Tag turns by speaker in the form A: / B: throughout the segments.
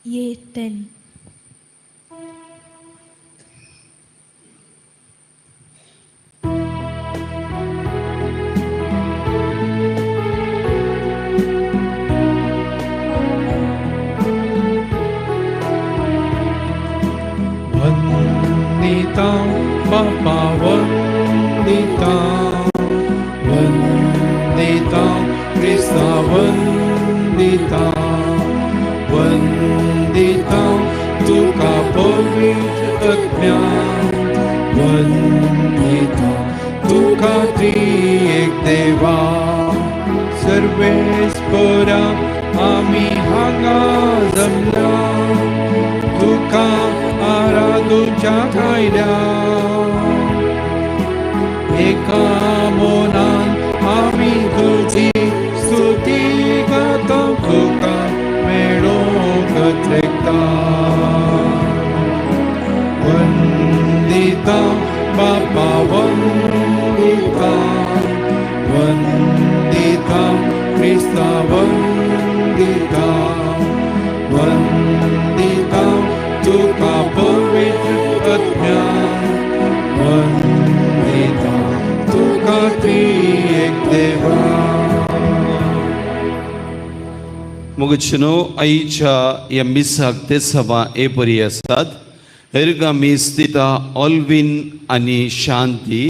A: A 10.
B: Vandita बापा वंदिता, वंदिता क्रिस्ता वंदिता, वंदिता तुका पवित्र आत्म्या, वंदिता तुका त्रिएक देवा. सर्वेस्परा आमी हांगा जमल्या, तुका आराधूच्या कायद्या. एका मनान आमी तुजी स्तुती गाता, तुका मेळोवंक त्रेकता. वंदिता बापा वंदिता, वंदिता क्रिस्ता वंदिता, वंदिता तुका पवित्र आत्म्या, वंदिता तुका त्रिएक देवा.
C: मोगचनो आईच्या ह्या मिसाक ते सभा हे परी आसात. हेरगामी स्थिता ऑल्विन आनी शांती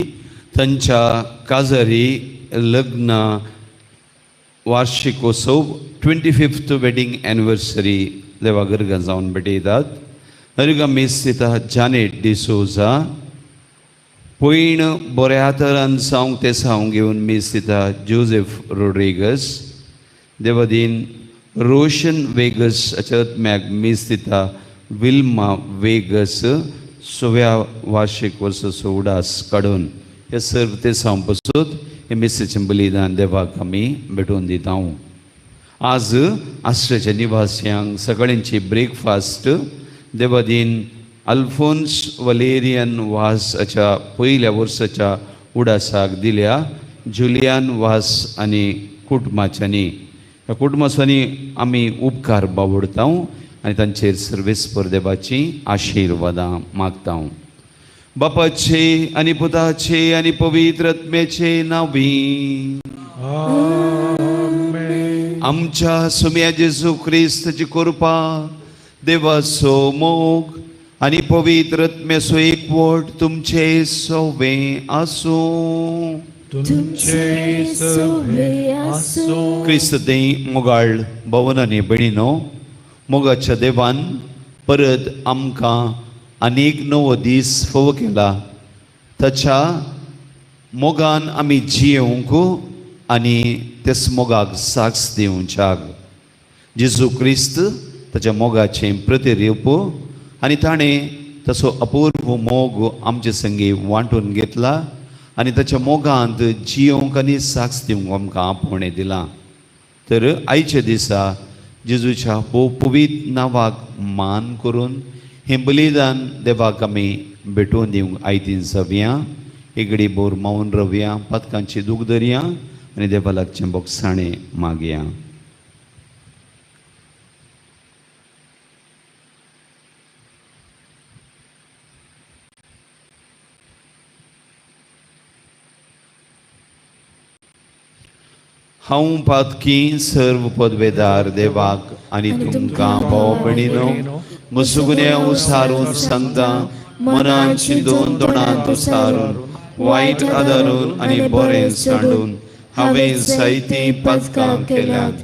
C: तांच्या काजारी लग्न वार्षिकोत्सव 25th wedding anniversary देवागर्गा जावन भेटयतात. हरगामी स्थिता जानेट डिसोजा पयण बऱ्या तरान जावंक ते सावंक घेवन मीस दिता जोजेफ रोड्रिगस. देवादीन रोशन वेगस हाच्या आत्म्याक मीस दिता विल्मा वेगस सव्या वार्षिक वर्साचो उडास काडून हे सर्व ते सावंक पसून हे मिसेचें बलिदान देवाक आमी भेटोवन दिता. आज आश्रयाच्या निवासियांक सगळ्यांची ब्रेकफास्ट देवादीन अल्फोन्स वलेरियन वास हाच्या पयल्या वर्साच्या उडासाक दिल्या जुलियान वास आनी कुटुंबाच्यांनी. ह्या कुटुंबाच्यांनी आमी उपकार बावडता आनी तांचेर सर्वेस्पर देवाची आशिर्वादां मागता. बापाचे आनी पुताचे आनी पवित्र आत्म्याचे नांवी.
B: आमेन.
C: आमच्या सुम्या जेजू क्रिस्ताची कृपा, देवाचो मोग आनी पवित्र आत्म्याचो एकवट तुमचे सोवे आसूं.
B: तुमचे सवे आसूं.
C: क्रिस्त दें मोगाळ भवन आनी भयणीनो, मोगाच्या देवान परत आमकां आनीक नवो दीस फावो केला. ताच्या मोगान आमी जियेवंक आनी त्याच मोगाक साक्ष दिवच्याक. जेजू क्रिस्त ताच्या मोगाचें प्रतिरूप आनी ताणें तसो अपूर्व मोग आमचे संगी वांटून घेतला आनी ताच्या मोगांत जियोवंक आनी साक्ष दिवंक आमकां आपोवणें दिलां. तर आयच्या दिसा जेजूच्या भोव पवित्र नांवाक मान करून हें बलिदान देवाक आमी भेटोवन दिवंक आयतीन जावया. एगडी बोर मावन रवया, पातकांची दूख धरया आनी देवा लागचें बोगसाणें मागया. हांव पातकी सर्व पदवेदार देवाक आनी तुमकां भाव भयणीनो म्हजो उसारून सांगता, मनान चिंतून दोणांत उसारून वायट आदारून आनी बरें सांडून हांवें जायतीं पातकां केल्यांत.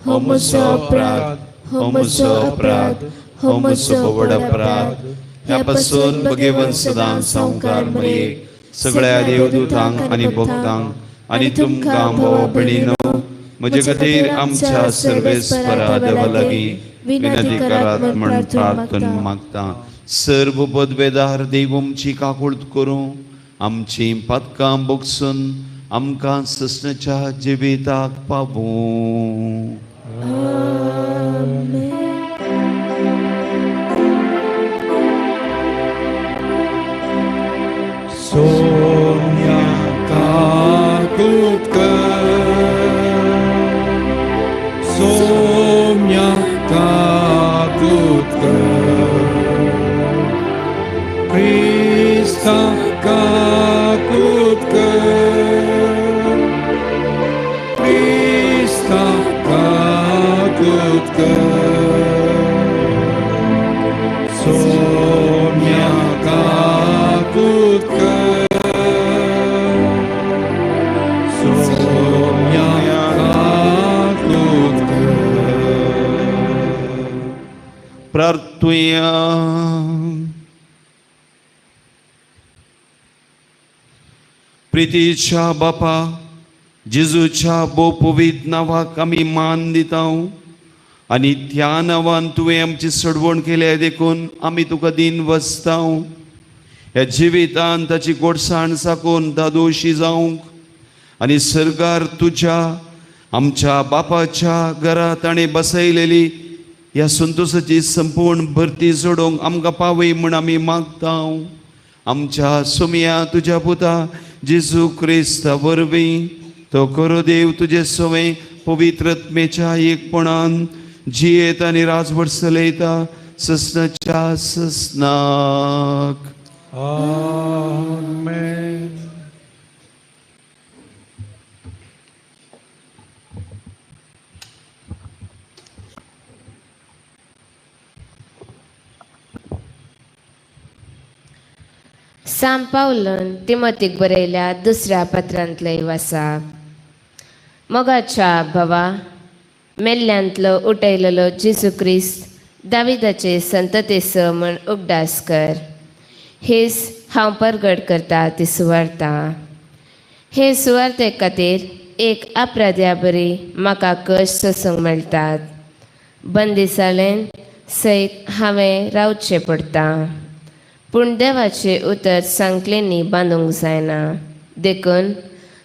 C: हो म्हजो अपराध, हो म्हजो अपराध, हो म्हजो व्हड अपराध. ह्या पासून भगेवन सदां संवकार मरयेक सगळ्या देवदूतांक आनी भक्तांक आनी तुमकां भाव भयणीनो म्हजे खातीर आमच्या सर्वेस्परा देवा लागीं विनंती करात म्हण प्रार्थना मागता. सर्व पदवेदार देव आमची काकूळत करूं, आमची पातकां बोगसून आमकां ससनाच्या जिविताक पावूं.
B: सोम्या काकूत कर, सोम्या काकूत
C: प्रार्थुया. प्रितीच्या बापा, जेजूच्या भोव पवित्र नांवाक आमी मान दिता आनी त्या नांवान तुवें आमची सडवण केल्या देखून आमी तुका दीन वसता. ह्या जिवितान ताची गोडसाण साकून दादोशी जावंक आनी सरकार तुज्या आमच्या बापाच्या घरा ताणें बसयलेली ह्या संतोसाची संपूर्ण भरती जोडोवंक आमकां पावय म्हूण आमी मागता. आमच्या सुमया तुज्या पुता जेजू क्रिस्ता वरवीं तो करो देव तुजे सवें पवित्रत्मेच्या एकपणान जियेत आनी राजवट चलयता ससनाच्या ससनाक.
B: आमेन.
A: सांत पावलान तिमोतीक बरयल्या दुसऱ्या पत्रांतलें वासा. मोगाच्या भावा, मेल्ल्यांतलो उठयलेलो जेजू क्रिस्त दाविदाचे संततेस म्हण उगडास कर. हेच हांव परगट करता ती सुवार्ता. हे सुवार्ते खातीर एक अपराध्या बरी म्हाका कश्ट सोसूंक मेळटात. बंदिसालेन सयत हांवें रावचें पडटा, पूण देवाचें उतर सांकलेंनी बांदूंक जायना. देखून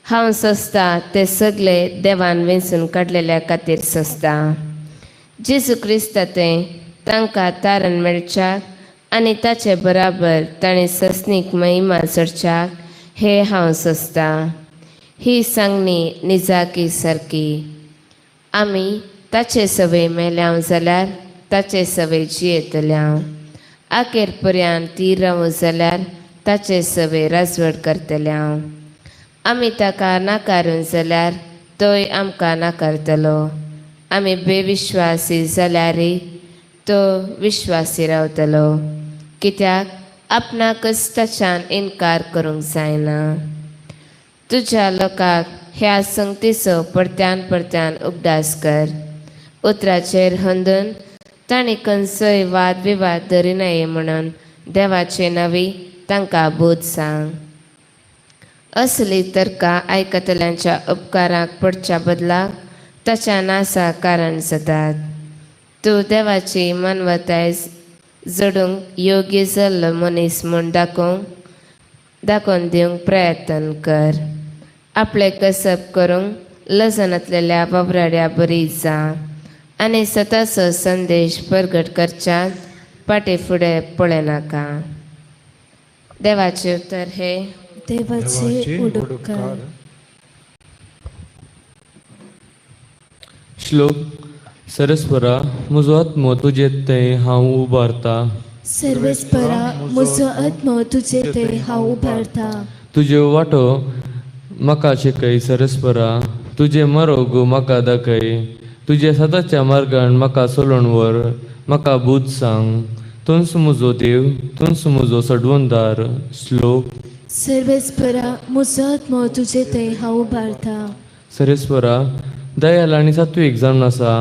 A: हांव सोंसता तें सगळें देवान वेंचून काडलेल्या खातीर सोंसता. जेजू क्रिस्ता तें तांकां तारण मेळच्याक आनी ताचे बराबर ताणें ससनीक महिमा जोडच्याक हें हांव सोंसता. ही सांगणी निजाकी सारकी. आमी ताचे सवय मेल्याव जाल्यार ताचे सवय जियेतल्याव. आखेर पर्यंत ती रावूं जाल्यार ताचे सवय राजवट करतल्याव. आमी ताका नाकारून जाल्यार तोय आमकां नाकारतलो. आमी बेविश्वासी जाल्यारय तो विश्वासी रावतलो, कित्याक आपणाकच ताच्यान इनकार करूंक जायना. तुज्या लोकांक ह्या संगतीचो परत्यान परत्यान उगडास कर. उतराचेर हंदून तांणी खंयचोय वाद विवाद धरिनाये म्हणून देवाचे नवी तांकां बोध सांग. असली तर्कां आयकतल्यांच्या उपकाराक पडच्या बदलाक ताच्या नासा कारण जातात. तूं देवाची मानवताय जोडूंक योग्य जाल्लो मनीस म्हूण दाखोवन दिवंक प्रयत्न कर. आपलें कसब करूंक लजनातलेल्या वावराड्या बरी जा आनी सताचो संदेश परगट करच्यात फाटीं फुडें पळयनाका. देवाचें उतर हें.
D: देवाचे उडकार.
E: श्लोक. सरस्वरा, म्हजो आत्मो तुजे थंय हांव उबारता.
D: सर्वेस्परा, म्हजो आत्मो तुजे थंय हांव उबारता.
E: तुज्यो वाटो म्हाका शिकय सरस्वरा, तुजें मरोग म्हाका दाखय. तुज्या सदाच्या मार्गान म्हाका चलोवन व्हर, म्हाका बूद सांग. तूंच म्हजो देव, तूंच म्हजो सडवणदार. श्लोक.
D: सर्वेस्परा, म्हजो आत्मो तुजे थंय हांव उबारता.
E: सरेस्वरा, दयाल आनी सात्वीक जावन आसा.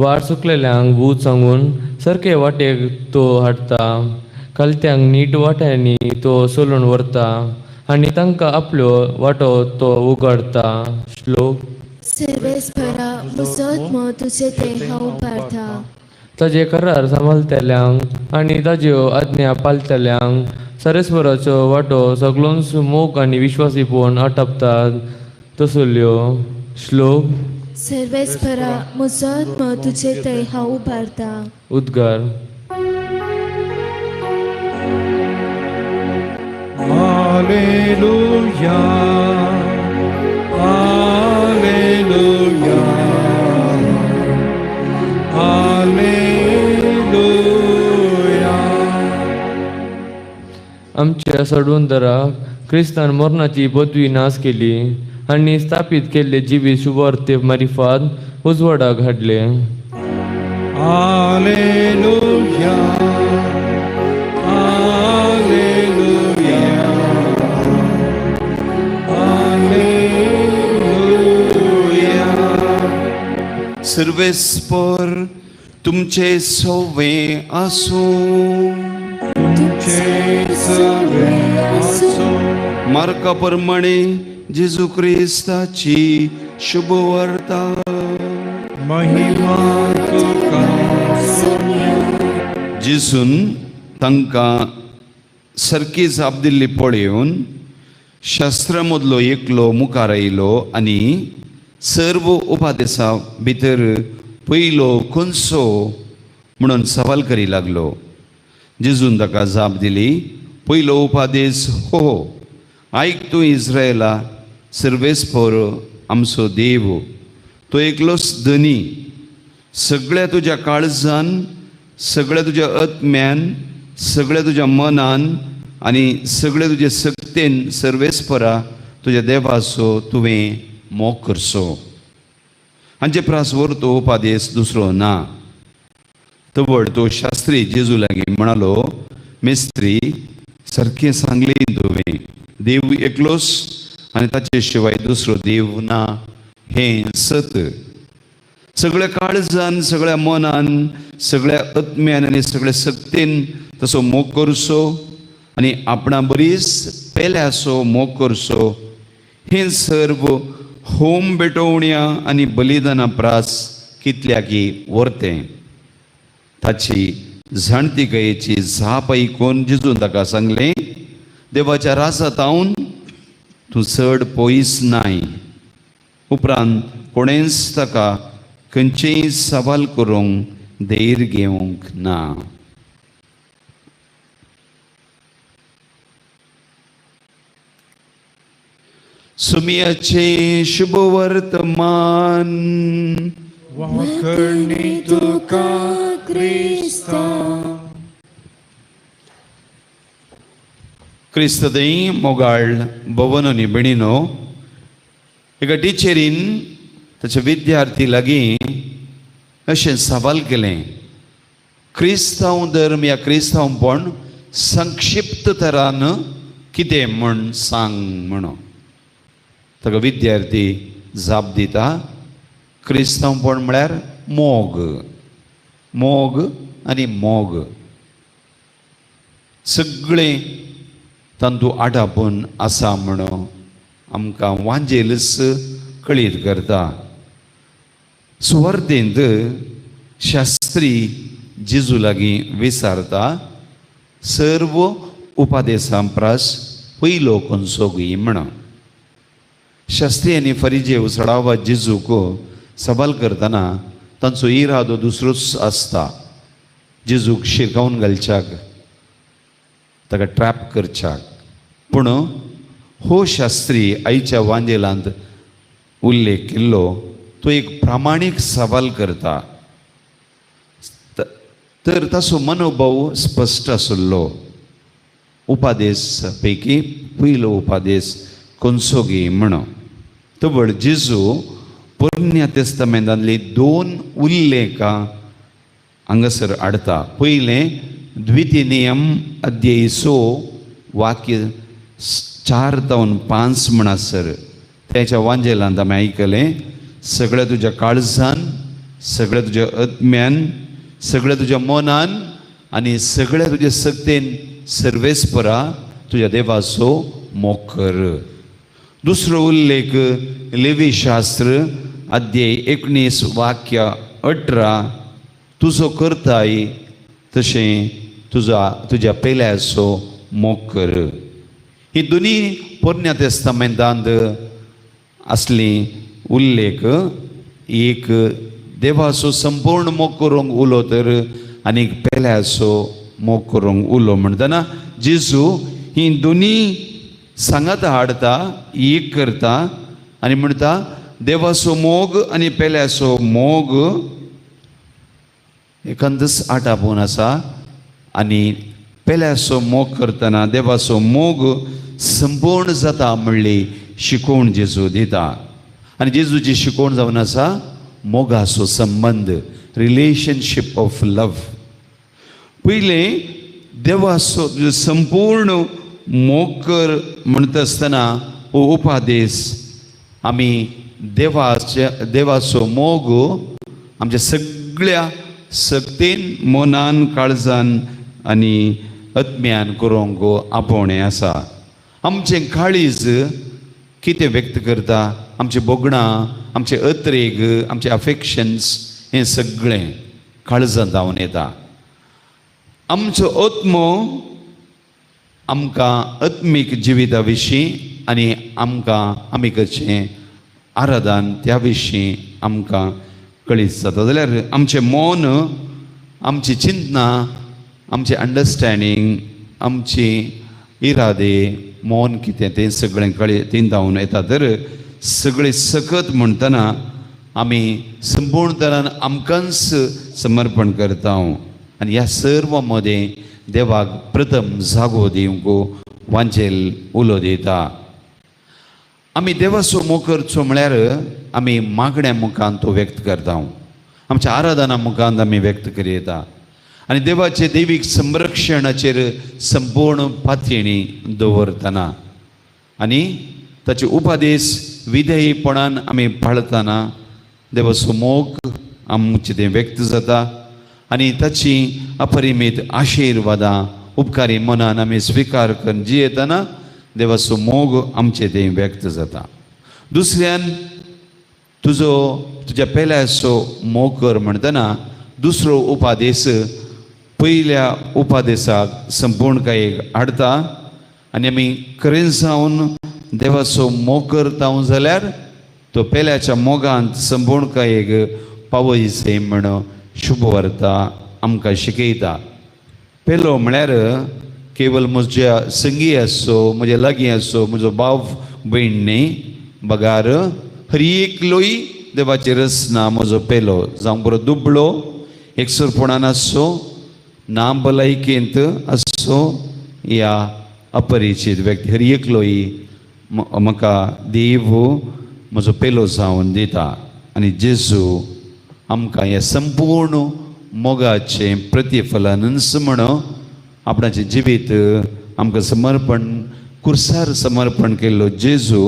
E: वाट चुकलेल्यांक बूद सांगून सारके वाटेक तो हाडटा. कालत्यांक नीट वाट्यांनी तो चलोवन व्हरता आनी तांकां आपल्यो वाटो तो उगाडता. श्लोक.
D: सर्वेस्परा, म्हजो आत्मो तुजे थंय हांव उबारता.
E: ताजे करार सांबाळटल्यांक आनी ताज्यो आज्ञा पाळटल्यांक सरेस्वराचो वाटो सगलोच मोग आनी विश्वासीपण आटापतात तसल्यो. श्लोक.
D: सर्वेस्परा, म्हजो आत्मो तुजे थंय हांव उबारता.
E: उद्गार.
B: Alleluia, Alleluia, Alleluia.
E: आमच्या सडवंदराक क्रिस्तान मरणाची पदवी नाश केली आनी स्थापीत केल्ले जिवीत शुभवार्ते मारिफात उजवाडाक हाडले.
B: Alleluia, Alleluia, Alleluia.
C: सर्वेस्पर, तुमचे सवे आसूं.
B: तुमचे सवे आसूं.
C: मार्का प्रमाणे जेजू क्रिस्ताची शुभवार्ता.
B: महिमा तुका.
C: जेजून तांकां सारकी जाप दिल्ली पळयोवन शास्त्रा मदलो एकलो मुखार आयलो आनी सर्व उपदेसा भितर पयलो खंयचो म्हणून सवाल करी लागलो. जेजून ताका जाप दिली, पयलो उपादेस हो, आयक तूं इस्रायला, सर्वेस्पर आमचो देव तो एकलोच धनी. सगळ्या तुज्या काळजान, सगळ्या तुज्या आत्म्यान, सगळ्या तुज्या मनान आनी सगळे तुजे सक्तेन सर्वेस्परा तुज्या देवाचो तुवें मोग करचो. हांचे प्रास व्हर तो उपादेस दुसरो ना. तवळ तो शास्त्री जेजू लागीं म्हणालो, मिस्त्री, सारकें सांगलें तुवें, देव एकलोच आनी ताचे शिवाय दुसरो देव ना हें सत. सगळ्या काळजान, सगळ्या मनान, सगळ्या आत्म्यान आनी सगळ्या सक्तेन तसो मोग करचो आनी आपणा बरीच पेल्याचो मोग करचो हें सर्व होम भेटवण्या आनी बलिदाना प्रास कितल्याकी व्हरतें. ताची जाणतिकायेची जाप आयकून जेजून ताका सांगलें, देवाच्या राजांत तूं चड पयस नाय. उपरांत कोणेंच ताका खंयचेय सवाल करूंक धैर्य घेवंक ना. सुमियाचें शुभवर्तमान.
B: वाखणी तुका क्रिस्ता.
C: क्रिस्त थंय मोगाळ भवन आनी भयणीनो, एका टिचरीन ताच्या विद्यार्थी लागीं अशें सवाल केलें, क्रिस्तांव धर्म या क्रिस्तांवपण संक्षिप्त तरान कितें म्हूण सांग म्हणून. ताका विद्यार्थी जाप दिता, क्रिस्तांवपण म्हळ्यार मोग, मोग आनी मोग, सगळें तांतू आटापून आसा म्हणून आमकां वांजेलच कळीत करता. सुवार्तेंत शास्त्री जेजू लागीं विचारता, सर्व उपादेसां प्रास पयलो खंयचो गी म्हणून. शास्त्री आनी फरिजेव सडावा जेजूक सवाल करतना तांचो इरादो दुसरोच आसता, जेजूक शिरकावन घालच्याक, ताका ट्रॅप करच्याक. पूण हो शास्त्री आयच्या वांजेलांत उल्लेख केल्लो तो एक प्रामाणीक सवाल करता, तर ताचो मनोभाव स्पश्ट आशिल्लो. उपादेस पैकी पयलो उपादेस खंयचो गी म्हणून. तवळ जेजू पोरण्या तेस्तामेंतांतली दोन उल्लेखां हांगासर हाडटा. पयलें द्वितीय नियम अध्याय 6 वाक्य 4 जावन 5 म्हणसर त्याच्या वांजेलांत आमी आयकलें, सगळ्या तुज्या काळजान, सगळ्या तुज्या आत्म्यान, सगळ्या तुज्या मनान आनी सगळ्या तुज्या सक्तेन सर्वेस्परा तुज्या देवाचो मोग कर. दुसरो उल्लेख लेवी शास्त्र अध्याय 19 वाक्य 18, तुजो करताय तशें तुजा तुज्या पेल्याचो मोग कर. ही दोनी पोरण्या तेस्तामेंतांत आसली उल्लेख, एक देवाचो संपूर्ण मोग करूंक उलो तर आनी पेल्याचो मोग करूंक उलो म्हणटना जेजू ही दोनी सांगात हाडता, एक करता आनी म्हणटा देवाचो मोग आनी पेल्याचो मोग एकांतच आटापून आसा आनी पेल्याचो मोग करतना देवाचो मोग संपूर्ण जाता म्हणली शिकोवण जेजू दिता. आनी जेजूची शिकोवण जावन आसा मोगाचो संबंद, रिलेशनशीप ऑफ लव. पयलें देवाचो संपूर्ण मोग कर म्हणटा आसतना हो उपादेस आमी देवाचो मोग आमच्या सगळ्या सक्तेन मनान काळजान आनी आत्म्यान करूंक आपोवणें आसा. आमचें काळीज कितें व्यक्त करता, आमचीं भोगणां, आमचे अत्रेग, आमचे अफेक्शन्स, हें सगळें काळजांत जावन येता. आमचो आत्मो आमकां आत्मीक जिविता विशीं आनी आमकां आमी करचें आराधन त्या विशीं आमकां कळीत जाता. जाल्यार आमचें मन, आमची चिंतना, आमचें अंडरस्टँडींग, आमची इरादे, मन कितें तें सगळें कळी तिंदावन येता. तर सगळें सकत म्हणटना आमी संपूर्ण तरान आमकांच समर्पण करता आनी ह्या सर्व मदें देवाक प्रथम जागो दिवंक वांजेल उलो दिता. आमी देवाचो मोग करचो म्हळ्यार आमी मागण्या मुखान तो व्यक्त करता, आमच्या आराधना मुखान आमी व्यक्त करता आनी देवाचे देवीक संरक्षणाचेर संपूर्ण पातयेणी दवरतना आनी ताचे उपदेश विधेयपणान आमी पाळतना देवाचो मोग आमचें तें व्यक्त जाता आनी ताची अपरिमीत आशिर्वादां उपकारी मनान आमी स्विकार करून जियेतना देवाचो मोग आमचें तें व्यक्त जाता. दुसऱ्यान तुजो तुज्या पेल्याचो मोग कर म्हणटना दुसरो उपादेश पयल्या उपादेसाक संपूर्णकायेक हाडटा आनी आमी खरें जावन देवाचो मोग करता जाल्यार तो पेल्याच्या मोगांत संपूर्णकायेक पावयचे म्हण शुभवार्ता आमकां शिकयता. पेलो म्हळ्यार केवल म्हज्या संगी आसचो, म्हज्या लागीं आसचो, म्हजो भाव भयण न्ही, बगार हर एकलोय देवाची रचना म्हजो पेलो, जावं बरो दुबळो एकसुरपणान आसचो, ना भलायकेंत आसचो या अपरिचीत व्यक्ती, हर एकलोय म्हाका देव म्हजो पेलो जावन दिता. आनी जेजू आमकां हें संपूर्ण मोगाचें प्रतिफलनच म्हण आपणाचें जिवीत आमकां समर्पण, कुर्सार समर्पण केल्लो जेजू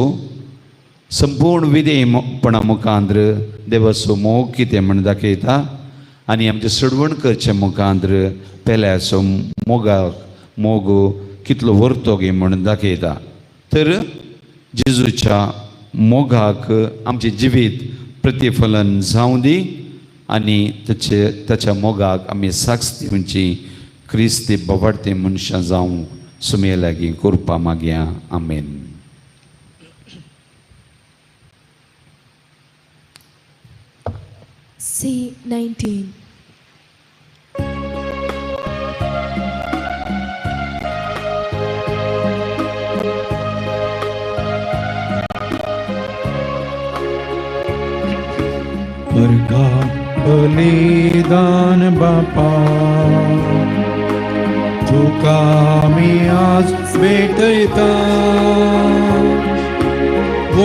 C: संपूर्ण विधेयपणा मुखांत्र देवाचो मोग कितें म्हण दाखयता आनी आमचें सोडवण करचें मुखांत्र पेल्याचो मोगाक मोग कितलो व्हरतो गे म्हण दाखयता. तर जेजूच्या मोगाक आमचें जिवीत प्रतिफलन जावं दी आनी ताचे ताच्या मोगाक आमी साक्ष दिवची क्रिस्ती बोवाडती मनशां जावं सुमे लागीं करपा मागया. आमेन.
D: C19.
B: अर्घा बलिदान बापा तुका आमी आज भेटयता,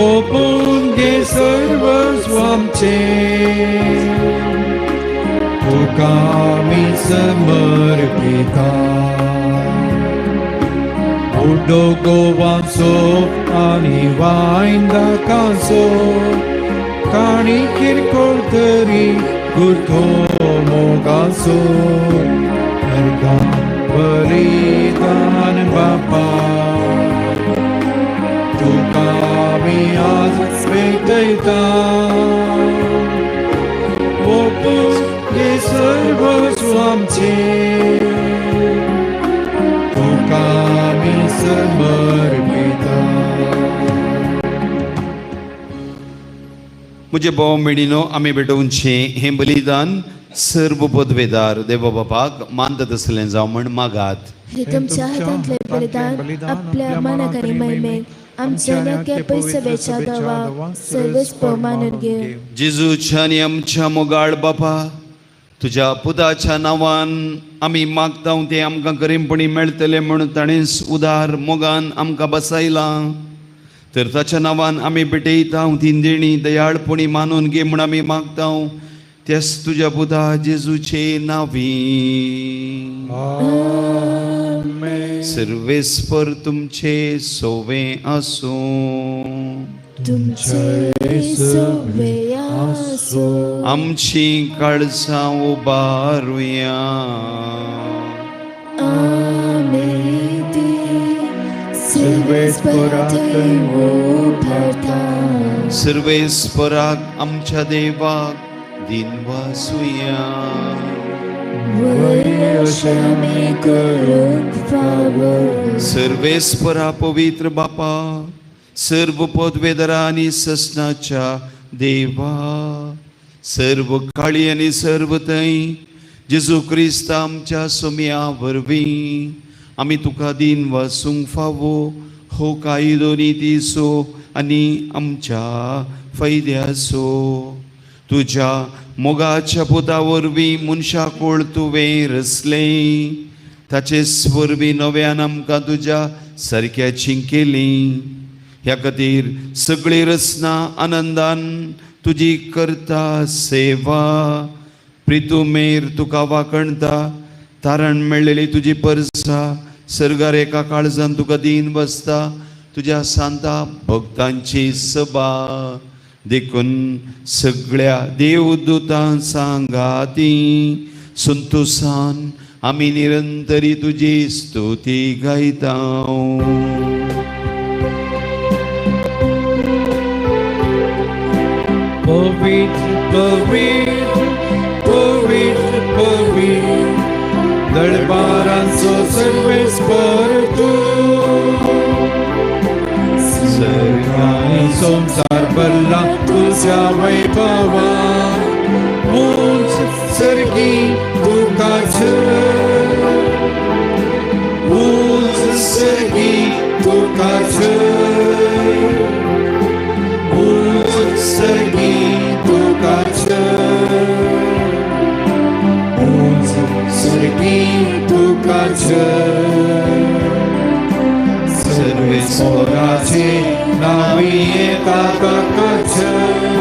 B: ओपून घे सर्वस्व आमचें, तुका आमी समर्पिता. उडो गोवाचो आनी वायन दाकाचो काणी किरकोळ तरी गुरथो मोगाचो, अर्घा बलिदान बापा तुका आमी आज भेटयता, ओपून घे सर्वस्व आमचें, तुका आमी समर्पिता.
C: म्हजे भाव भयणीनो, आमी भेटोवचें हें बलिदान सर्व पदवेदार देवा बापाक मानता तसलें जावं म्हण मागात.
D: हे तुमच्या हातांतले बलिदान आपल्या मनाक आनी महिमेक आमच्या नक्या पयसव्याच्या दवा सर्वस्व मानून घे.
C: जेजूच्या आनी आमच्या मोगाळ बापा, तुज्या पुताच्या नांवान आमी मागता तें आमकां करीमपणी मेळटलें म्हूण ताणेंच उदार मोगान आमकां बसयलां. तर ताच्या नांवान आमी भेटयता ती देणी दयाळपणी मानून घे म्हूण आमी मागता, त्याच तुज्या पुता जेजूचे नांवी.
B: आमेन.
C: सर्वेस्पर तुमचे सोवे आसूं.
D: तुमचे सवे आसो.
C: आमची काळजां उबारुया.
D: आमी ती सर्वेस्पराथंय उबारता.
C: सर्वेस्पराक आमच्या देवाक दिनवासुया.
D: वय अशें आमी करूंक फावो.
C: सर्वेस्परा पवित्र बापा, सर्व पदवेदरा आनी ससनाच्या देवा, सर्व काळी आनी सर्व थंय जेजू क्रिस्त आमच्या सोम्या वरवीं आमी तुका दिन वासूंक फावो हो कायदो नितीचो आनी आमच्या फायद्याचो. तुज्या मोगाच्या पुता वरवीं मनशा कोळ तुवें रचलें, ताचेच वरवीं नव्यान आमकां तुज्या सारक्याची केली. ह्या खातीर सगळी रचना आनंदान तुजी करता सेवा. प्रितुमेर तुका वाखणता, तारण मेळ्ळेली तुजी परसा सर्गार एका काळजान तुका दीन बसता तुज्या सांता भक्तांची सभा. देखून सगळ्या देवदूतां सांगाती संतोसान आमी निरंतरी तुजी स्तुती गायता.
B: पवित्र पवित्र पवित्र पवित्र दरबारांचो सर्वेस्पर तूं. सर्गांनी संवसार भरला तुज्या वैभवान. उंच सर्गी तुका जय, उंच सर्गी तुका जय, उंच सर्गी तुका जय, उंच सर्गी तुका जय. सर्वेस्पराचे नावी येता तुका जय,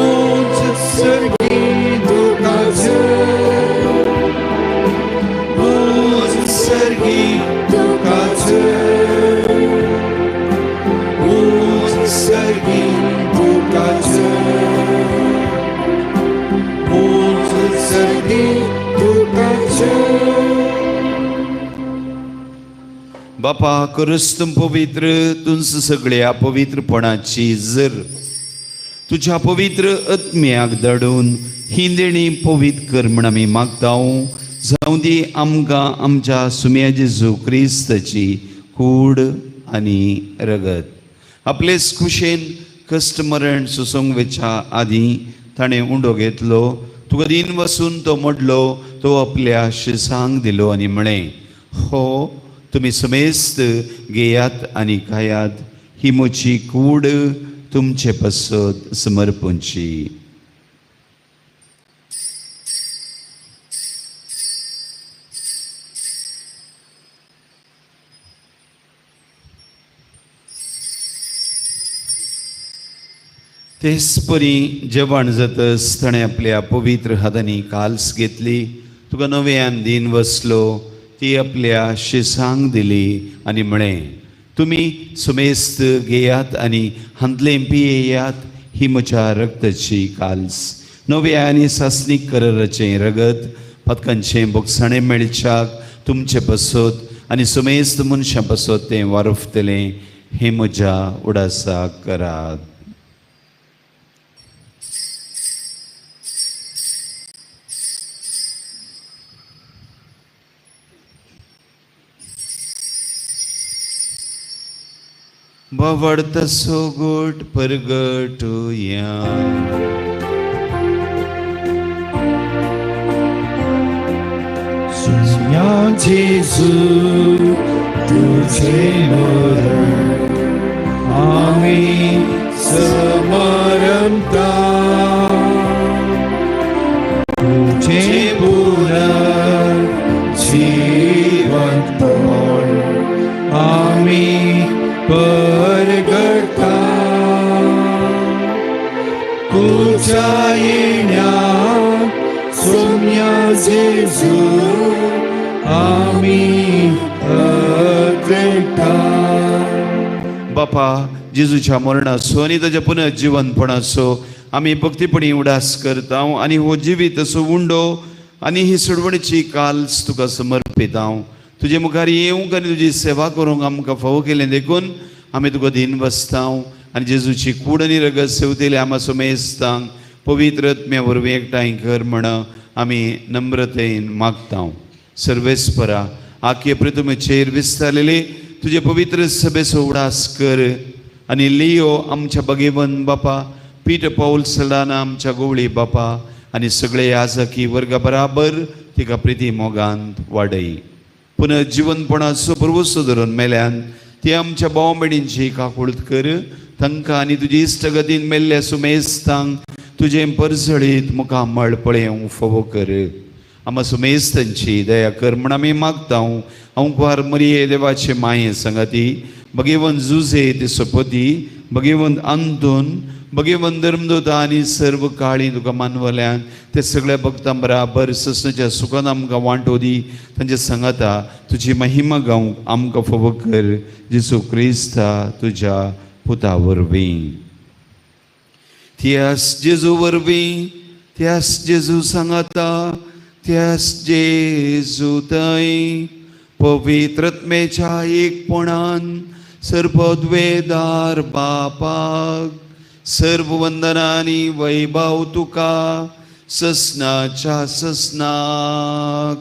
B: उंच सर्गी तुका जय, उंच सर्गी तुका जय, उंच सर्गी तुका जय, उंच सर्गी तुका जय.
C: बापा करस्तम पवित्र तुंच सगळ्या पवित्रपणाची जर तुज्या पवित्र आत्म्याक धाडून ही देणी पवित्र कर म्हण आमी मागता. जावं दी आमकां आमच्या सुम्या जेजू क्रिस्ताची कूड आनी रगत. आपलेच खुशेन कश्ट मरण सोसूंक वेच्या आदीं ताणें उंडो घेतलो, तुका दीन वसून तो मोडलो, तो आपल्या शिसांक दिलो आनी म्हळें, हो तुमी समेस्त घेयात आनी खायात, ही म्हजी कूड तुमचे पासत समर्पणची. तेच परी जेवण जातच ताणें आपल्या पवित्र हातांनी काल्स घेतली, तुका नव्यान दीन बसलो, ती आपल्या शिसांक दिली आनी म्हळें, तुमी सुमेस्त घेयात आनी हांतलें पियेयात, ही म्हज्या रक्ताची काल्स, नव्या आनी सासणीक कराराचें रगत, पातकांचें बोगसाणें मेळच्याक तुमचे पासत आनी सुमेस्त मनशां पासत तें वारफतलें. हें म्हज्या उडासाक करात. बावडत सोगोट परगटुया.
B: सुम्या जेजू तुझे मरण आमी समरंता, तुझे पुनर जिवंतपण आमी परगटा. तुझ्या येण्यात सोम्या जेजू आमी अद्वैता.
C: बापा जेजूच्या मरणाचो आनी ताच्या पुनर्जिवनपणाचो आमी भक्तीपणी उडास करता आनी हो जिवीत असो उंडो आनी ही सोडवणीची काल्स तुका समर्पिता. तुजे मुखार येवंक आनी तुजी सेवा करूंक आमकां फावो केलें देखून आमी तुका दीन बसता आनी जेजूची कूड आनी रगत सेवतेले आमा सुमेस्तांक पवित्र आत्म्या वरवीं एकठांय कर म्हण आमी नम्रतेन मागता. सर्वेस्परा आखे पृथ्वीचेर विस्तारलेले तुजे पवित्र सभेचो उडास कर आनी लियो आमच्या भगेवन बापा, पीट पावल सलाना आमच्या गोवळी बापा आनी सगळे याजकी वर्गा बराबर तिका प्रिती मोगांत वाडय. पुनर्जिवनपणाचो पुर्वसो धरून मेल्यान ती आमच्या भाव भयणींची काकूळत कर. तांकां आनी तुजी इश्टगतीन मेल्ल्या सुमेस्तांक तुजें परजळीत मुखामळ पळेवंक फावो कर. आमा सुमेस्तांची दया कर म्हण आमी मागता. अंकुवार मरिये देवाचे माये संगाती भगेवन जुझे ते सोपती भगेवन अंतून भगेवन धर्मदूता आनी सर्व काळी तुका मानवल्यान ते सगळ्या भक्तां बराबर ससनाच्या सुखान आमकां वांटो दी. तांचे सांगाता तुजी महिमा गावंक आमकां फावो कर जेजू क्रिस्ता तुज्या पुता वरवीं. त्यास जेजू वरवीं, त्यास जेजू सांगाता, त्यास जेजू थंय पवित्रत्मेच्या एकपणान सर्वद्वेदार बापाक सर्व वंदनानी वैभव तुका ससनाच्या ससनाक.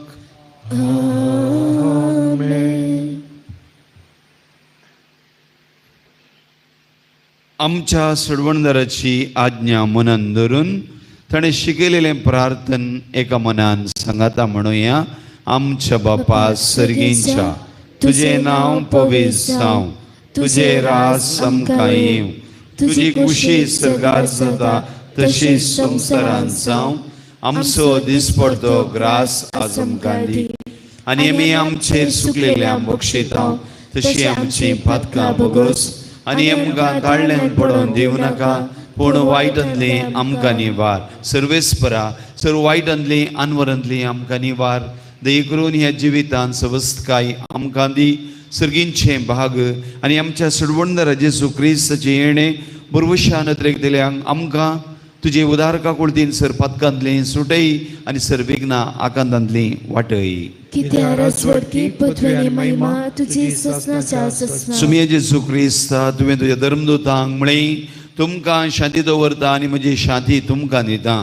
C: आमच्या सोडवणदाराची आज्ञा मनान धरून ताणें शिकयलेलें प्रार्थन एका मनान सांगाता म्हणुया. आमच्या बापा सर्गींच्या, तुजें नांव पवित्र जावं, तुजें राज आमकां येवं, तुजी खुशी सर्गार जाता तशी संवसारांत जावं. आमचो दिसपडतो ग्रास आज आमकां दी आनी आमी आमचेर सुकलेल्या बक्षिता तशी आमची पातकां भोगोस आनी आमकां ताळल्यान पडोवन दिवं नाका, पूण वायटांतली आमकां निवार. सर्वेस्परा सर्व वायटांतली आनवरांतली आमकां निवार. दये करून ह्या जिवितान सवस्तकाय आमकां दी. सर्गींचे भाग आनी आमच्या सोडवणदारा जेजू क्रिस्ताचें येणें बरवशा नदरेक दिल्यांक आमकां तुजे उदार काकुळतीन सर पातकांतली सुटय आनी सर विघ्नां आकांतांतली वाटय. सुमये जेजू क्रिस्ता, तुवें तुज्या धर्मदूतांक म्हळें तुमकां शांती दवरता आनी म्हजी शांती तुमकां दिता.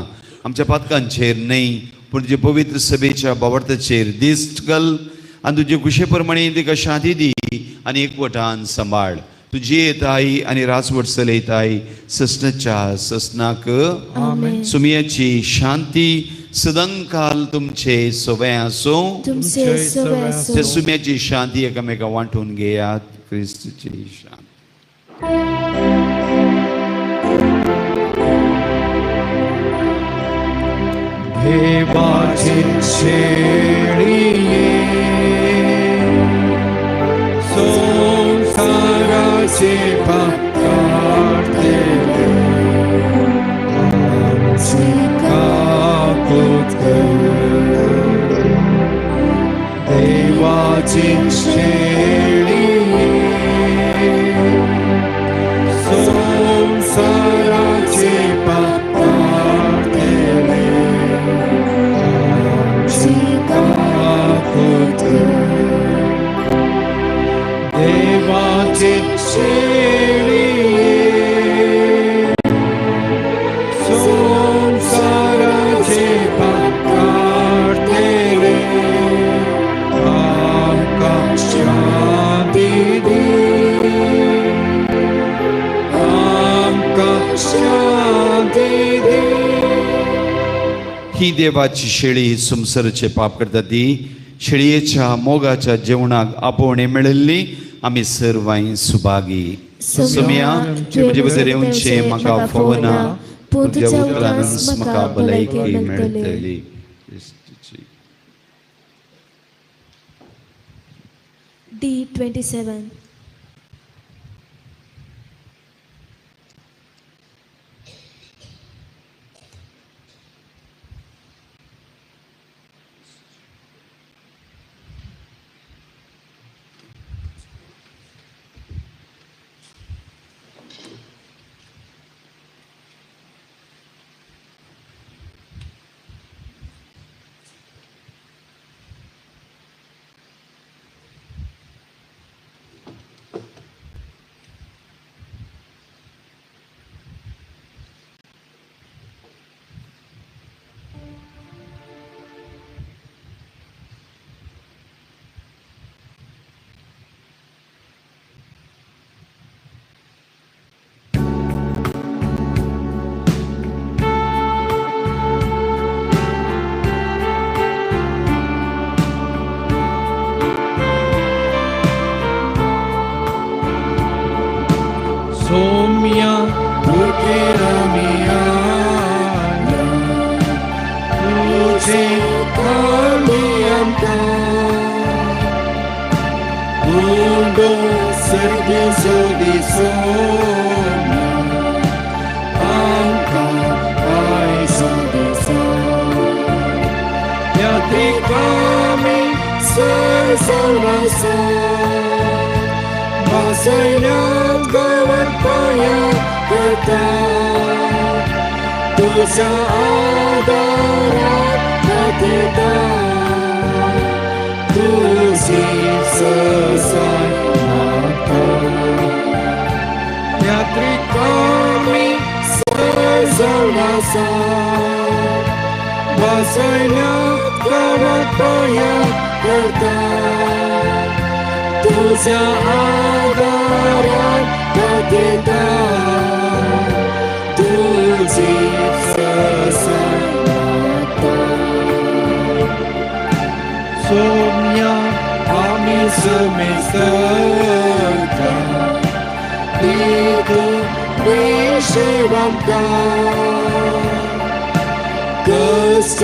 C: आमच्या पातकांचेर न्हय पूण तुजे पवित्र सभेच्या बावडताचेर दिश्ट घाल आनी तुजे खुशे प्रमाणे तिका शांती दी आनी एकवटान सांबाळ. तुजी येताय आनी राजवट चलयताय ससनाच्या ससनाक. सुमयाची शांती सदांकाल तुमचे सवय आसूं. त्या सुम्याची शांती एकामेका वांटून घेयात. क्रिस्ताची शांती.
B: देवाचे शेळये संसाराचे पाप काडतले आमची काकूत कर. देवाचे शेळये संसाराचे पाप काडतले आमची काकूत कर. देवाचे शेळये संसाराचे पाप काडतले आमकां शांती दी, आमकां शांती दी.
C: ही देवाची शेळी संवसाराचे पाप करता ती शेळयेच्या मोगाच्या जेवणाक आपोवणें मेळिल्ली आमी सर्वांय सुभागी. सुमया तुजे भितर येवचें म्हाका फावना, पूण तुज्या उतरानच म्हाका भलायकी मेळटली.
D: D27.
B: सोम्या भुकेर आमी आयल्या तुजे खाली आमकां मुंडो सर्गे सोदी सोम्या आमकां आयजो दिसा यात्रिकामी सरसवनासा भासयल्यात गांवात पांया करता तुज्या आदारात खातेता तुजी सरसाय मागता यात्रिकामी सरसवनासा भासयल्यात गांवात पांया करता तुज्या आदारात खातेता तुजी सरसाय मागता सोम्या आमी समेस्तां दी तूं बेशेव आमकां कश्ट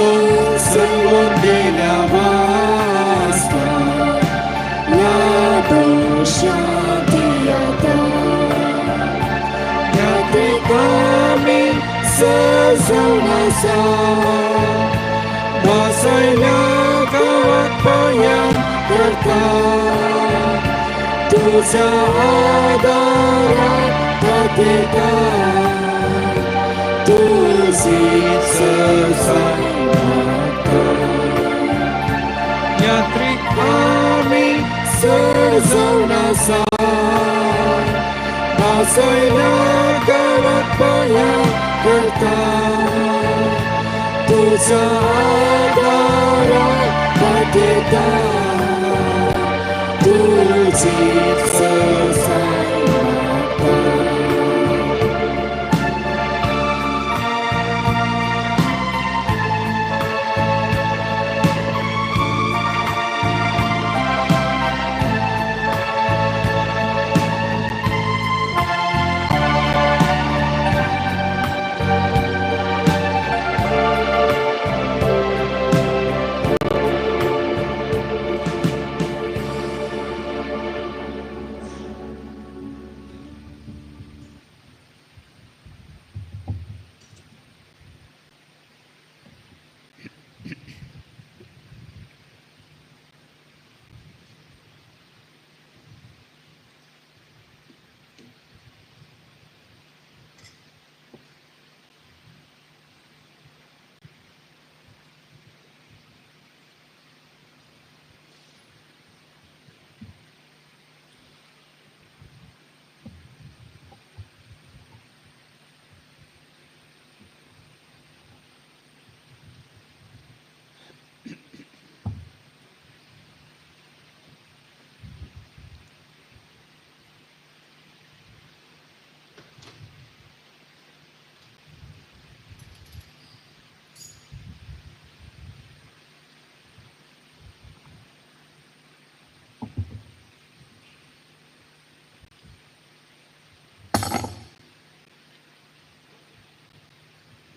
B: सगळो दिल्या वास्ता लाभो शांती आतां यात्रिकामी सजवनासा भासयल्या गांवात पांया करता तुज्या आदारात खातेता तुजी सरसाय मागता यात्रिकामी सजवनासा भासयल्या गांवात पांया करता तुज्या आदारात खातेता तुजी सरसाय मागता.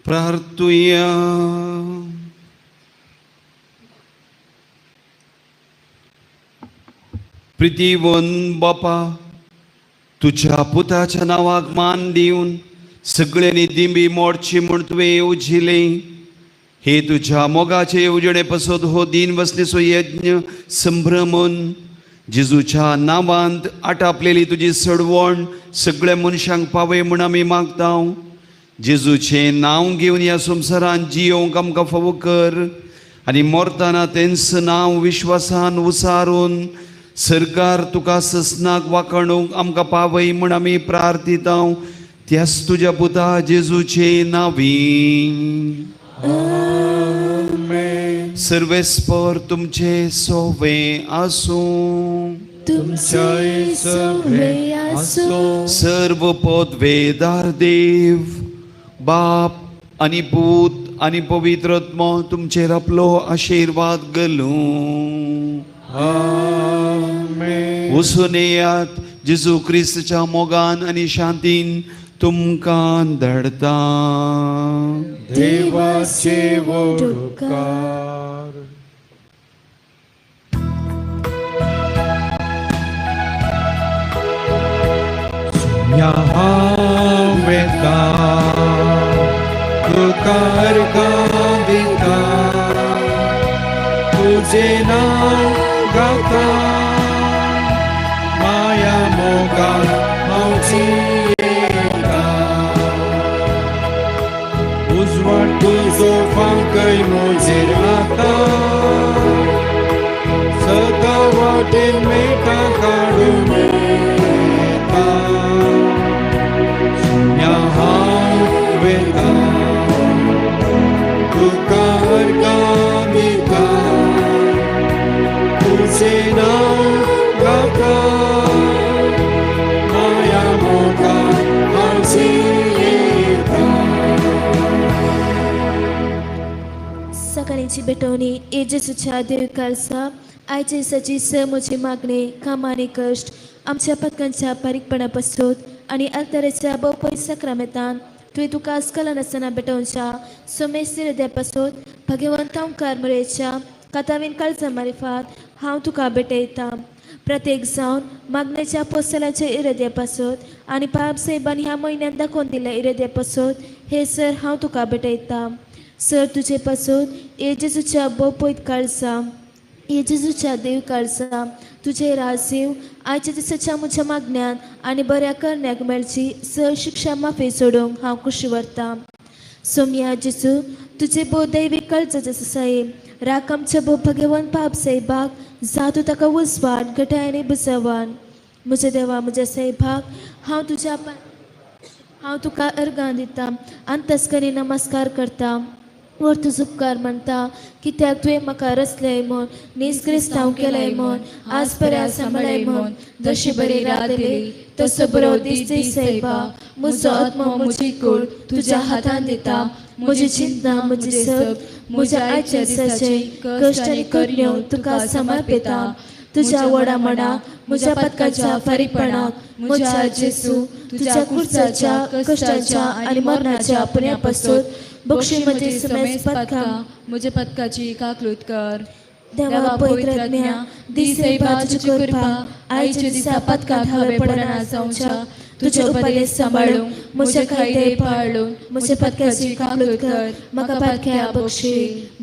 C: प्रार्थुया. प्रितीवन बापा, तुझ्या पुताच्या नांवाक मान दिवन सगळ्यांनी दिंबी मोडची म्हूण तुवें येवजिलें. हे तुझ्या मोगाचे येवजणे पसत हो दीन वसनेचो यज्ञ संभ्रमून जेजूच्या नांवांत आटापलेली तुजी सडवण सगळ्या मनशांक पावय म्हूण आमी मागता. जेजूचें नांव घेवन ह्या संवसारांत जियोवंक आमकां फावो कर आनी मरतना तेंच नांव विश्वासान उसारून सरकार तुका ससनाक वाखाणूंक आमकां पावय म्हूण आमी प्रार्थिता. त्याच तुज्या पुता जेजूचे नांवी. सर्वेस्पर तुमचे सोवे आसूं.
D: तुमचे सोवे आसूं.
C: सर्व पदवेदार देव बाप आनी पूत आनी पवित्र आत्मो तुमचेर आपलो आशिर्वाद घालूं.
B: आमेन.
C: वचून येयात जेजू क्रिस्ताच्या मोगान आनी शांतीन तुमकां धाडता.
B: देवाचे व्हड उपकार. सुम्या हांव वेता तुका अर्गां दिता, तुजें नांव गाता, माया मोगान हांव जियेता. उजवाड तुजो फांकय म्हजेर आतां, सदां वाटेन मेटां काडून येता. सुम्या हांव वेता तुका अर्गां दिता, तुजें नांव गाता, माया मोगान हांव जियेता.
D: सकाळीची भेटवणी. ए जेजूच्या देव कालसा, आयच्या दिसाची स म्हजी मागणी, कामां आनी कश्ट आमच्या पथकांच्या बारीकपणा पासून आनी अल्तरेच्या भोवपय सक्रामेतान तुवें तुका अस्कल नासतना भेटोवच्या सोमेस हृदया पासून भगवंत ओंकार मुरेच्या कातावीन काळजा मारिफात हांव तुका भेटयतां. प्रत्येक जावन मागण्याच्या पोसलाच्या इराद्या पासत आनी पाप साहेबान ह्या म्हयन्यान दाखोवन दिल्ल्या इराद्या पासत हे सर हांव तुका भेटयतां. सर तुजे पासून हे जेजूच्या बोपयत काळजा, हे जेजूच्या देव काळजा, तुजे राजीव आयच्या दिसाच्या म्हज्या मागण्यान आनी बऱ्या करण्याक मेळची सर शिक्षा माफी सोडूंक हांव खुशी व्हरतां. सोमया जेजू, तुजे भोव दैवीक काळजाचो साहेब राख आमच्या भोव भगवंत पाप साहेबाक जा तूं ताका उजवाड घटाय आनी बुजवान. म्हज्या देवा, म्हज्या साहेबाक हांव तुका अर्गां दिता आनी तस्करी नमस्कार करता वर तुजो उपकार मानता, कित्याक तुवें म्हाका रचलें म्हूण, नीज क्रिस्तांव केलें म्हूण, आज पर्यंत सांबाळ्ळें म्हूण.
F: जशी बरी रात दिली तसो बरो दीस दी सायबा. म्हजो आत्मो, म्हजी कूड तुज्या हातान दिता.
D: म्हजी चिंतना, म्हजी सग म्हज्या आयच्या दिसाचे कश्ट आनी करण्यो तुका समर्पिता. तुज्या व्हडा मना म्हज्या पदकाच्या फारीकपणाक, म्हज्या जेसू, तुज्या कुर्साच्या कश्टाच्या आनी मरणाच्या पुण्या पासून बक्षी म्हजी समेज पदकां
F: म्हज्या पदकाची काकलूत कर.
D: देवा पवित्र आत्म्या, दीस सायबा तुजी कृपा आयच्या दिसा पदकाक हांवें पडना जावच्या. तुजे उपदेश सांबाळूंक म्हज्या कायदे पाळून म्हज्या पदकाची काकलूत कर, म्हाका पदक्या बक्षी.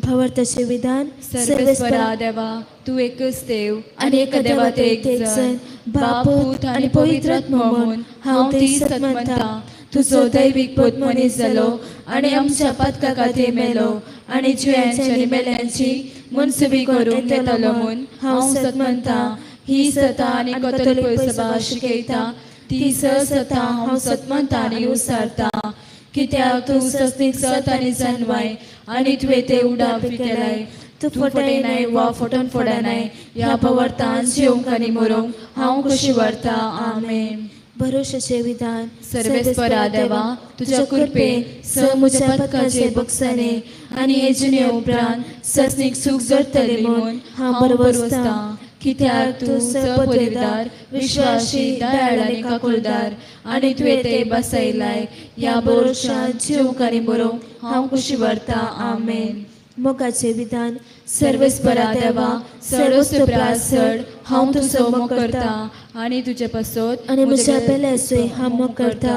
D: भावार्थाचे विधान.
F: सर्वेस्परा देवा, तूं एकच देव
D: आनी एका देवात एक जण, बाप, पूत आनी पवित्र आत्मो म्हूण हांव ती सत मानता.
F: तुजो दैवीक पूत मनीस जालो आनी आमच्या पदका खातीर मेलो आनी जिव्यांची आनी मेल्यांची मनसुबी करूंक येतलो म्हूण हांव सत मानता. ही सता आनी कथोलीक सभा शिकयता ती सता हांव सत मानता आनी उसारता, कित्याक तूं सस्तीक सत आनी जानवाय आनी तुवें ते उडाप केलाय. तूं फटयनाय वा फटोवन फोडनाय. ह्या पवर्तान जिवंक आनी मरूंक हांव खुशी व्हरता. आमेन.
D: भरोशाचे विधान.
F: सर्वेस्परा देवा, तुज्या कृपेन स म्हज्या पदकाचे बक्षाने आनी हे जिणे उपरांत सस्नीक सूख जोडटले म्हूण हांव बरवसतां, कित्याक तूं सपदवीदार, विश्वासी, दयाळ आनी काकुळदार आनी तुवें ते बसयलाय. ह्या भरोशान जिवंक आनी मरूंक हांव खुशी व्हरता. आमेन.
D: मोगाचे विधान.
F: सर्वेस्परा देवा, चडच प्रास चड हांव तुजो मोग करता आनी तुजे पासत
D: आनी म्हज्या पेल्याचोय हांव मोग करता,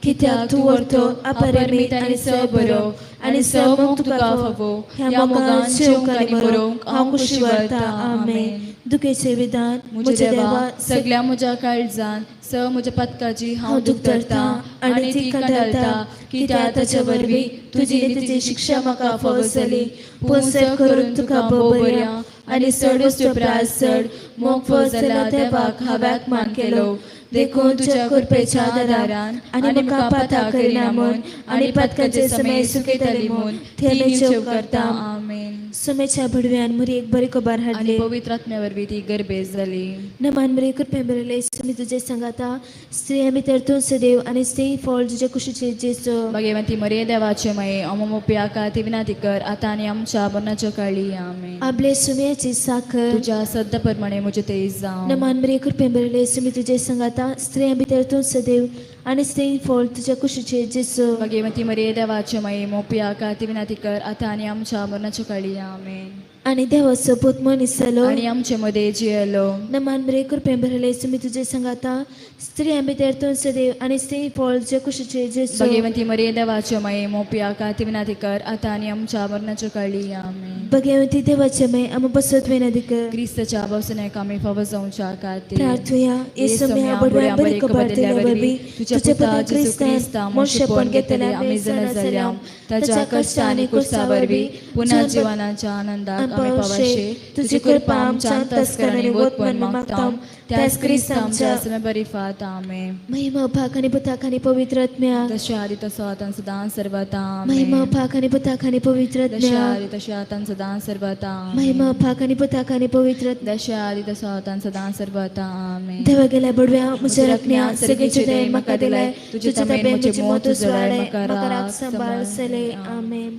D: कित्याक तूं व्हरतो अपरिमीत आनी स बरो आनी स मोग तुका फावो. ह्या मोगान जिवंक आनी मरूंक हांव खुशी व्हरता. आमेन. दुखेचे विधान.
F: म्हज्या देवा, सगळ्या म्हज्या काळजान स म्हज्या पदकाची हांव दूख धरता आनी ती कंटाळटा, कित्याक ताचे वरवीं तुजी नितीची शिक्षा म्हाका फावो जाली. पूण स करून तुका भोव बऱ्या आनी चडच प्रास चड मोग फावो जाल्या देवाक हांवें मान केलो. देखून तुज्या कृपेच्या आदारान आनी म्हाका पाता करिना म्हूण आनी पदकाचे समय सुकयतली म्हूण ती निश्चय करता. आमेन.
D: सुमेच्या भडव्यान मुरयेक बरी खबर
F: आनी
D: हाडली.
F: पवित्र आत्म्या वरवीं ती गर्भेस जाली.
D: नमान मरे, कृपे भरले, तुमी तुजे सांगाता. स्त्रिया भितर तूं सदैव आनी स्त्री फळ तुजे कुशीचे जेजू.
F: भगवंती मरिये, देवाचे माये, अमोप्या ती विनंती कर आता आनी आमच्या मरणाच्या काळी. आमेन.
D: आपले सुम्याची साखर.
F: तुझ्या सद्या प्रमाणे म्हजे ते जावं.
D: नमान मरे, कृपे भरले, तुमी तुजे सांगाता. स्त्रिया भितर तूं सदैव आनी स्त्री फळ तुज्या कुशीचे जेजू.
F: भगवती मरिये देवाचे माये, मोपया काती विनंती कर आतां आनी आमच्या मरणाच्या काळी. आमेन.
D: आनी देवाचो पूत मनीस जालो
F: आनी आमचे मदें जियेलो.
D: नमान मरे, कृपेन भरले, तुमी तुजे सांगाता, स्त्रियां भितर तूं सदैव आनी स्त्री फळ तुज्या कुशीचे जेजू.
F: भगवती मरिये देवाचे माये, मोपया काती विनंती कर आतां आनी आमच्या मरणाच्या काळी. आमेन.
D: भगवती देवाचे माये, आमी बसत विनंती कर.
F: क्रिस्तच्या भावसनाक आमी फावो जावच्या खातीर.
D: प्रार्थुया. येसू म्या बडव्या बरी खबर दिल्या वरवीं तुझ्या पुता जेजू क्रिस्ता मोशेपण घेतल्या
F: आमी जाणा जाल्या, ताच्या कश्ट आनी कुर्सा वरवीं पुन्हा जिवनाच्या आनंदाक आमी पावाशे. तुजी कृपा आमच्या अंतस्करणी वत म्हण मागता, त्याच क्रिस्त आमच्या बरी फात. आमेन.
D: महिमा भाग आनी पुताक आनी पवित्र आत्म्याक.
F: तशें आदी तसो आतां सदां सर्वता.
D: महिमा भाग आनी पुताक आनी पवित्र
F: तशें
D: आत्म्याक.
F: आदी तशें आतां सदां सर्वता.
D: महिमा भाग आनी पुताक आनी पवित्र आत्म्याक.
F: तशें आदी तसो आतां सदां सर्वता. आमेन.
D: देवा गेल्या बडव्या म्हज्या रकण्या सगळेचे दयेन म्हाका दिलाय, तुजे ताबेन म्हजी मत उजवाडे, म्हाका राख सांबाळ सले. आमेन.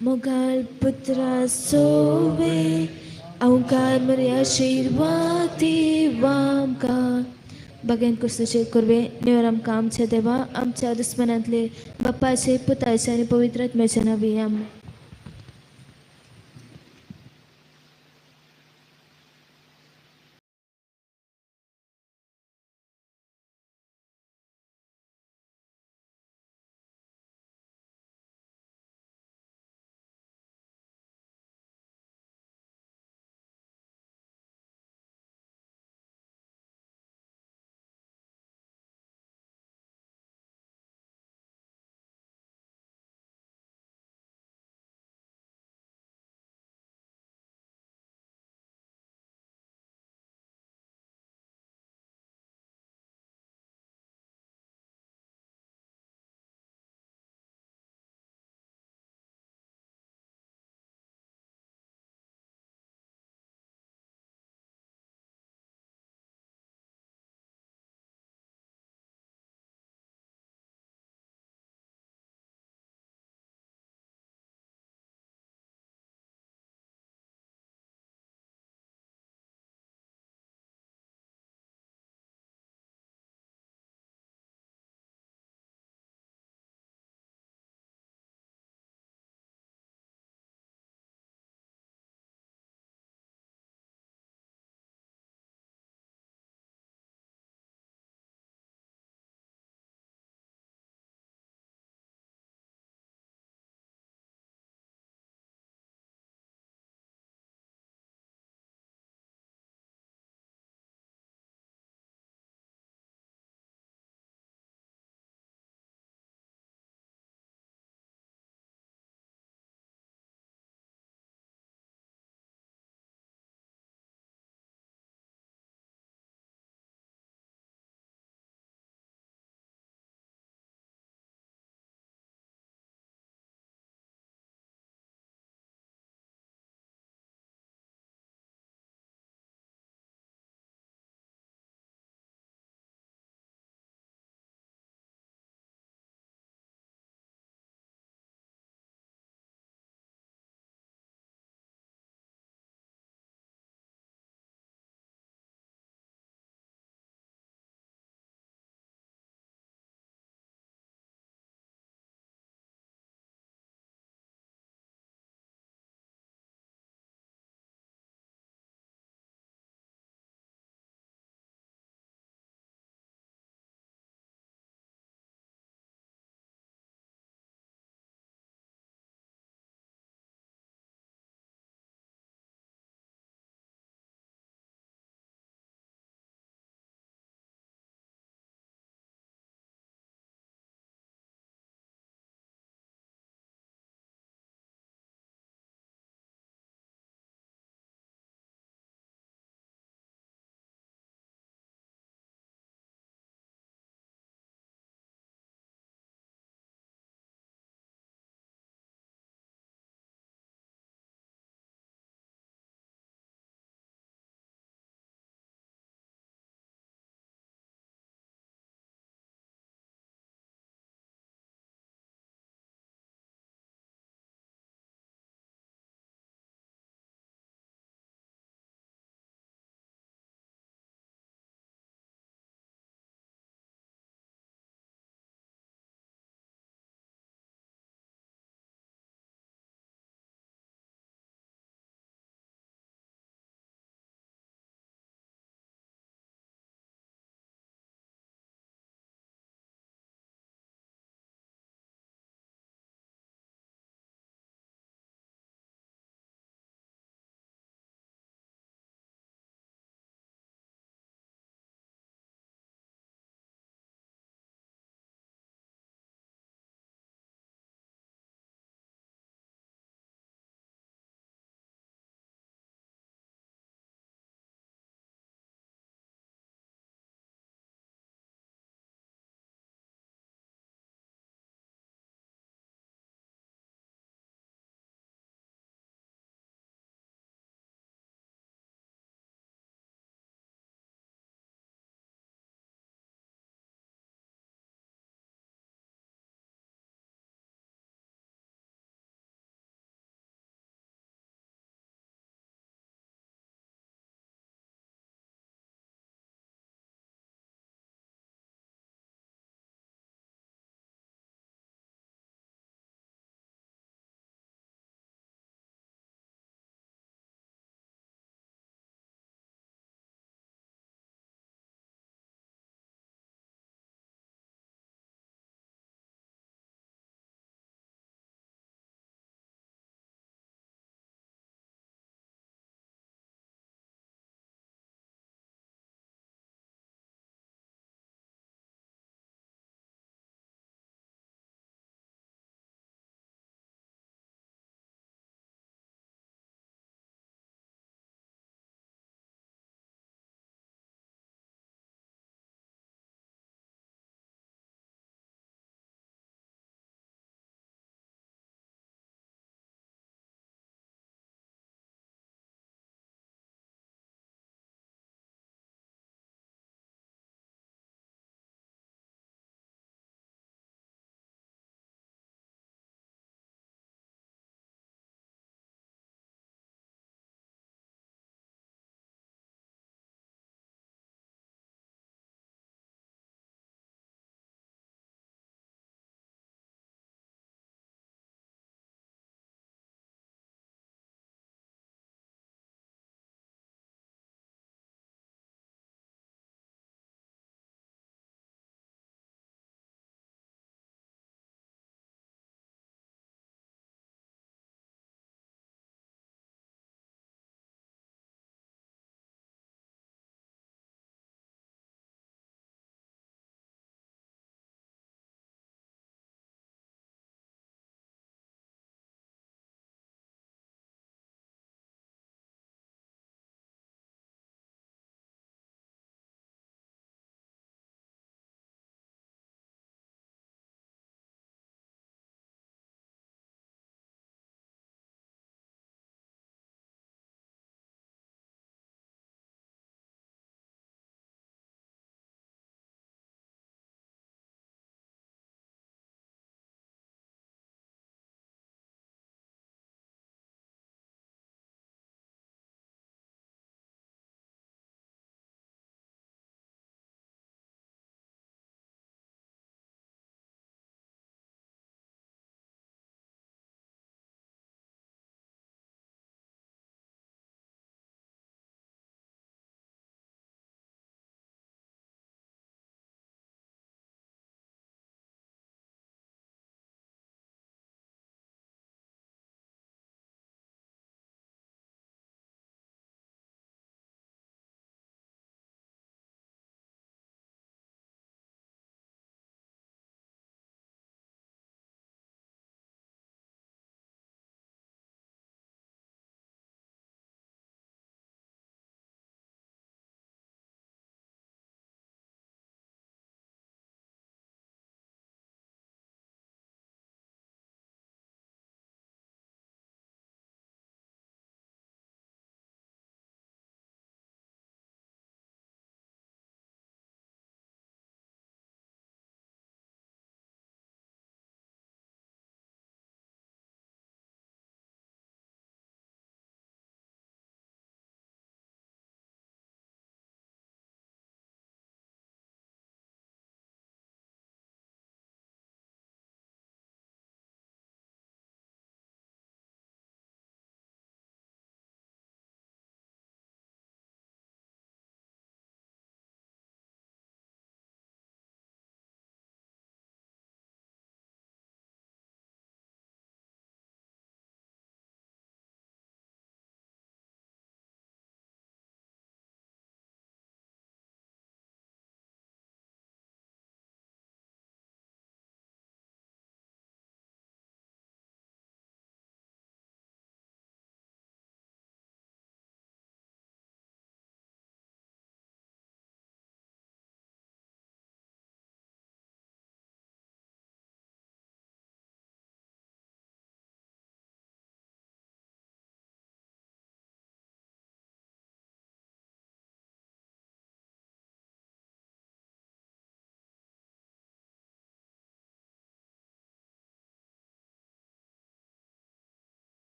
D: मोगाल पुत्रा सोवे अवकार मरे आशिर्वादी आमकां. बागेन कुर्साचेर कुरवे नेवर आमकां आमच्या देवा आमच्या दुस्मनांतले, बाप्पाचे, पुताचे आनी पवित्र आत्म्याच्या नांवी. आमेन.